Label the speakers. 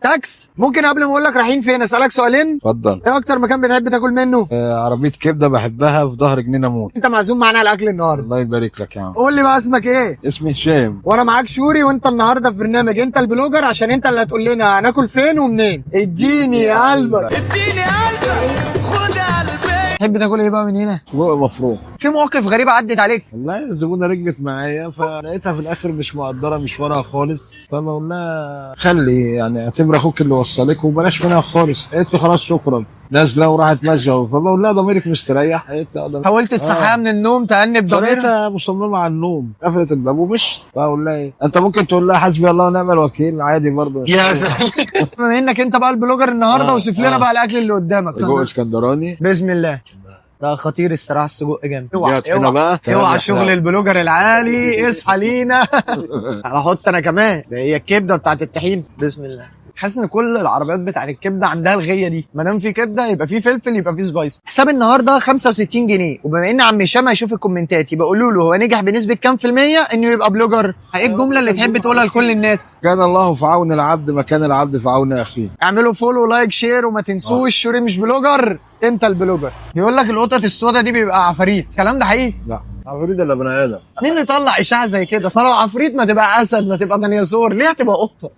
Speaker 1: تاكس. ممكن قبل ما اقول لك رايحين فين اسالك سؤالين؟
Speaker 2: اتفضل.
Speaker 1: ايه اكتر مكان بتحب تاكل منه؟
Speaker 2: عربية كبدة بحبها في ظهر جنينة مول.
Speaker 1: انت معزوم معانا على الاكل النهارده.
Speaker 2: الله يبارك لك يا عم.
Speaker 1: قول لي بقى اسمك ايه؟
Speaker 2: اسمي هشام.
Speaker 1: وانا معاك شوري، وانت النهارده في برنامج انت ال blogger، عشان انت اللي هتقول لنا هناكل فين ومنين. اديني يا قلبك،
Speaker 3: اديني قلبك، خد قلبي.
Speaker 1: تحب تاكل ايه بقى من هنا؟
Speaker 2: سجق مفروم.
Speaker 1: في مواقف غريبة عدت عليك؟
Speaker 2: والله الزبونة ركبت معايا فلقيتها في الاخر مش مقدرة مشوارها خالص، فبقول لها خلي يعني اعتبر اخوك اللي وصلك وبلاش منها خالص. قالت لي خلاص شكرا، نازله وراحت ماشية. فبقول لها ضميرك مستريح؟ قالت لي
Speaker 1: حاولت تصحيها من النوم تأنب ضميرها؟
Speaker 2: فلقيتها مصممه على النوم، قفلت الباب ومشت. فاقول لها ايه؟ انت ممكن تقول لها حسبي الله ونعم الوكيل عادي برضه.
Speaker 1: يا سلام. بما انك انت بقى ال blogger النهارده، وصف لنا بقى الاكل اللي قدامك.
Speaker 2: سجق اسكندراني.
Speaker 1: باذن الله. ده خطير الصراحة، السجق جامد. اوعى
Speaker 2: دي هنا
Speaker 1: اوعى
Speaker 2: بقى.
Speaker 1: اوعى شغل ال blogger العالي، اصحى لينا. هحط انا كمان، ده هي الكبده بتاعت الطحين. بسم الله. حاسس ان كل العربيات بتاعت الكبده عندها الغيه دي، ما دام في كبده يبقى في فلفل يبقى في spice. حساب النهارده 65 جنيه، وبما ان عم هشام هيشوف الكومنتات يبقى قولوا له هو نجح بنسبة كام في المية انه يبقى blogger؟ ايه الجملة اللي تحب تقولها لكل الناس؟
Speaker 2: كان الله في عون العبد ما كان العبد في عون اخيه.
Speaker 1: اعملوا follow like share، وما تنسوش شوري مش blogger، انت ال blogger. بيقول لك القطط السوداء دي بيبقى عفاريت، الكلام ده حقيقي؟
Speaker 2: لا، عفريت ولا بني ادم.
Speaker 1: مين اللي طلع اشاعة زي كده؟ اصل لو عفريت ما تبقى اسد، ما تبقى ديناصور، ليه هتبقى قطة؟